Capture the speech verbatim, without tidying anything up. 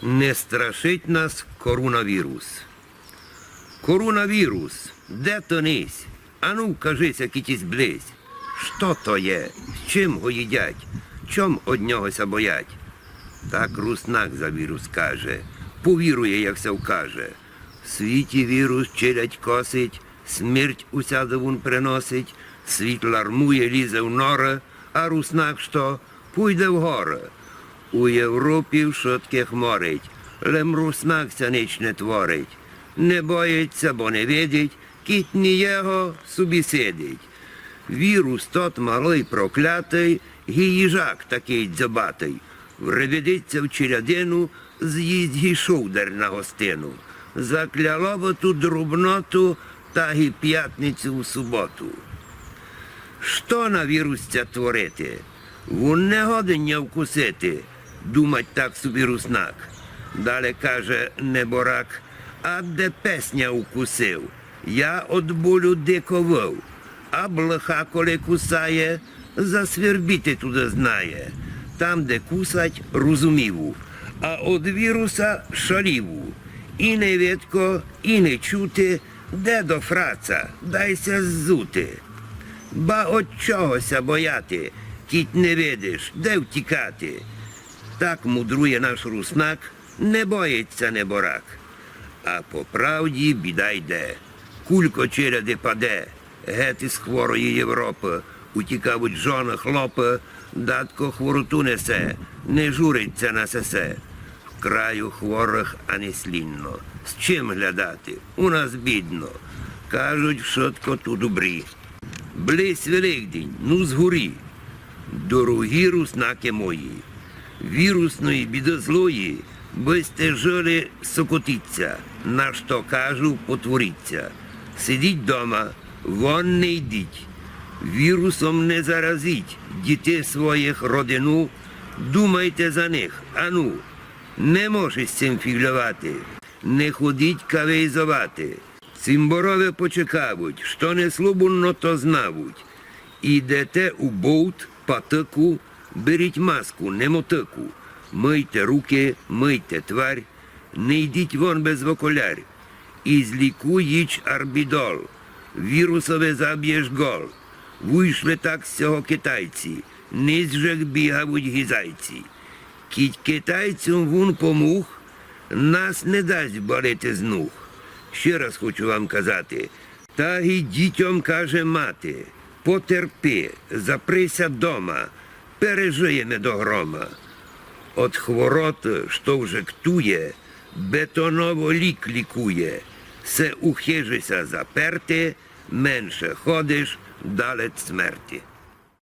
Не страшить нас коронавірус. Коронавірус, де то нись? Ану, вкажи ся кіть изблизь. Што то є? З чим го їдять? Чом од нього ся боять? Так руснак за вірус каже, повірує, як ся вкаже. В світі вірус челядь косить, смерть усяды вун приносить, світ лармує, лізе в норы, а руснак што? Пуйде в горы. У Європі вшыткых морить, лем руснак ся нич не творить. Не боїть ся, бо не видить, кіть не є го, собі сидить. Вірус тот малый проклятый, ги їжак такый дзьобатый. Вребедить ся в челядину, зїсть ги шовдарь на гостину. Закляло бы ту дробноту, та ги пятницю в суботу. Што на вірус ся творити? Вун не годен ня вкусити, думать так собі руснак. Дале каже неборак: а де пес ня укусив, я од болю дико выв. А блыха, коли кусає, засвербіти туды знає. Там, де кусать, розуміву, а од віруса шаліву. І не видко, і не чути, де до фраца, дай ся ззути. Ба од чого ся бояти, кіть не видиш, де втікати? Так мудрує наш руснак, не боїть ся неборак. А по правді біда йде. Кулько челяди паде, гет из хворої Європы, утікавуть жоны, хлопы, датко хвороту несе, не журить ся на сесе. В краю хворых ани слідно. З чим глядати? У нас бідно. Кажуть, вшытко ту добрі. Близь Великдень, ну згорі. Дорогі руснакы мої, вірусної біды злої, бы сьте жыли, сокотіть ся, на што кажу, потворіть ся. Сидіть дома, вон не йдіть. Вірусом не заразіть дітей своїх, родину, думайте за них, ану. Не мож из сим фіґльовати, не ходіть кавейзовати. Цімборове почекавуть, што не слободно, то знавуть. Ідете у бовт, патыку, беріть маску, не мотыку. Мыйте рукы, мыйте тварь, не йдіть вон без окулярь. Излікуй їдж арбідол, вірусови забєш гол. Вышли так з сього китайці, нись же бігавуть ги зайці. Кідь китайцьом вун помуг, нас не дасть балити з нуг. Ще раз хочу вам казати, та ги дітьом каже мати: потерпи, запри ся дома, пережиєме до грома. Од хвороты, што вже ктує, бетоново лік лікує. Се у хижи ся заперти, менше ходиш, далеч смерти.